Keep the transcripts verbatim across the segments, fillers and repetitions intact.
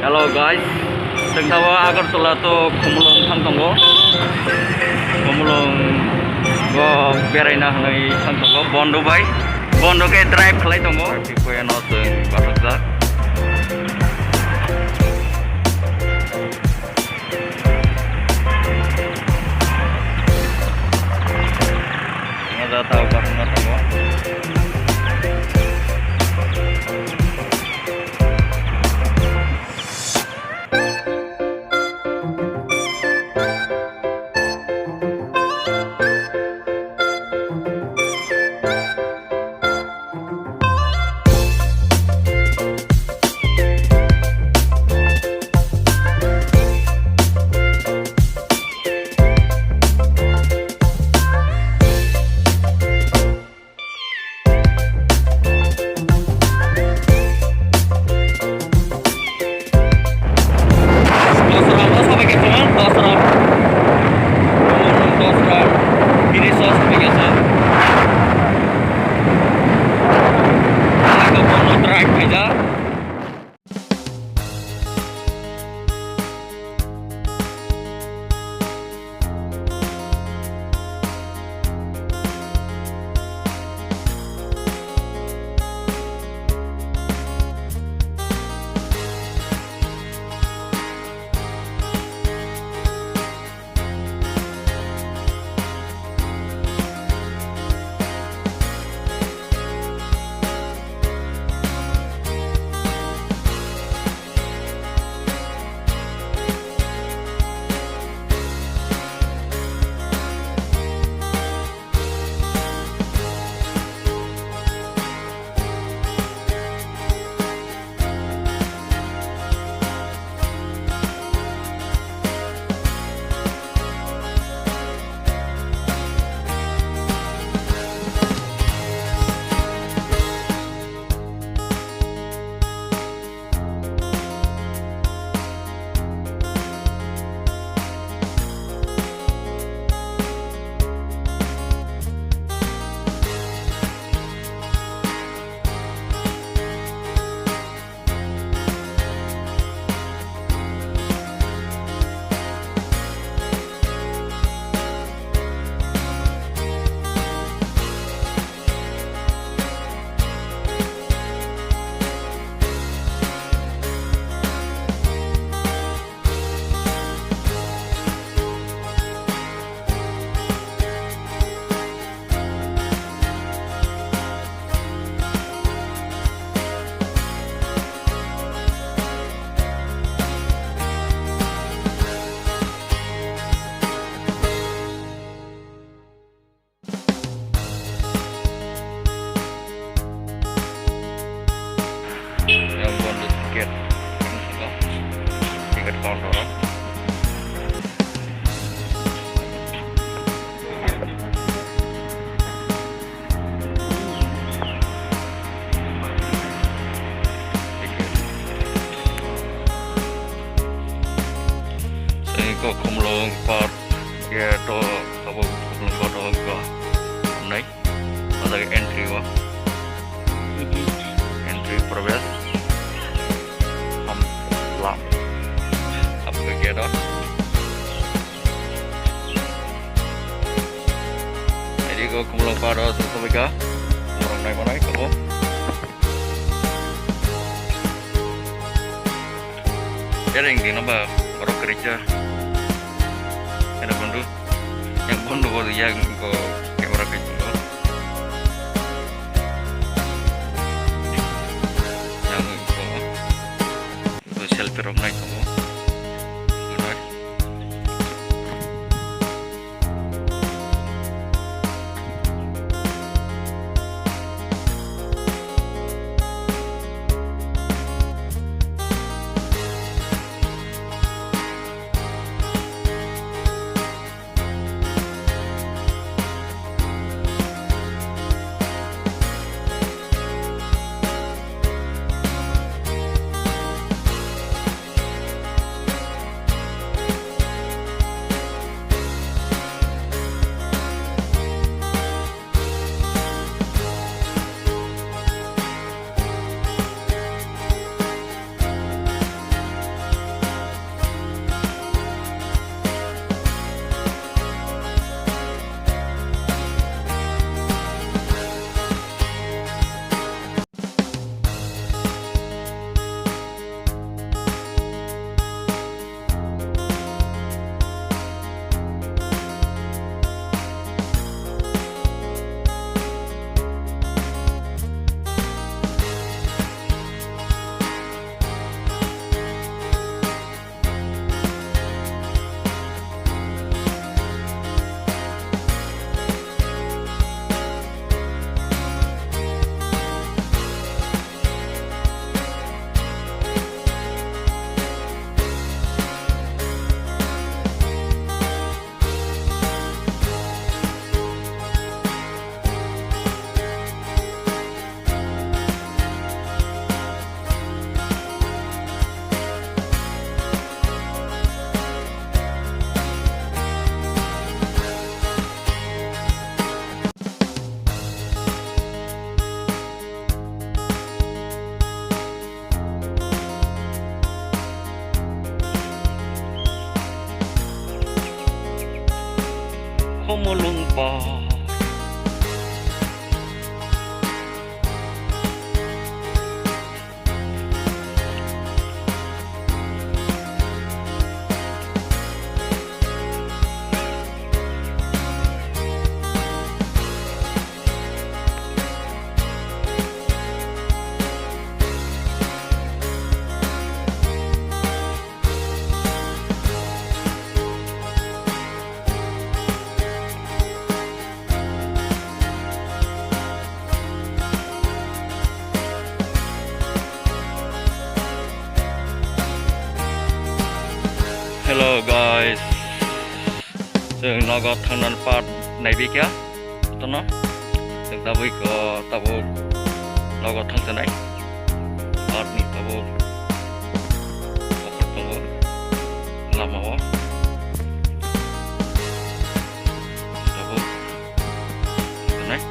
Hello guys, chwng tabuk Agartala to Khumulwng thang tongo. Khumulwng o beraina hwnwi thang tongo Bondo bai. Bondo khe drive khlai tongo. Traffic o eno chwng bathakjak. Tabuk bathakna tongo. Dosra, o sabai khe tongo, dosra. Dosra. Bini sos sabai khe sa. Ala ko bono drive khaijak. Yang bondo tiket. Tiket counter. Sai ko Khumulwng Park gate o abo Khumulwng Park o go nai. O jaga entry o. Entry, pravesh. Ham lam. Abo gate o. Iri go Khumulwng Park o song sobai kha. Borok nai manai tongo. Ere wngdi no ba borok kwrwi kha. Ere bondo. Yang bondo bo yang go camera kai tongo. Yang go. Selfie rok nai tongo. Chwng nogo thangnani path naibikha, jotono. Chwng tabuk, o, tabuk nogo thangsanai. Pathni tabuk offer tongo lamao. Tabuk thangsanai.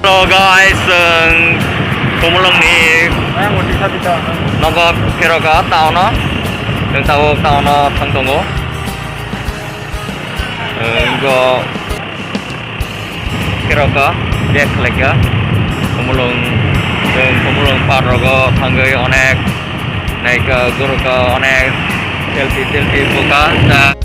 Hello guys, chwng Khumulwngni nogo pherokha town-o. Chwng tabuk town-o thang tongo. Chwng go pherokha, back khlaikha. Khumulwng, chwng Khumulwng park rogo thangwi onek naikha, gurukha, onek selfie, selfie bukha.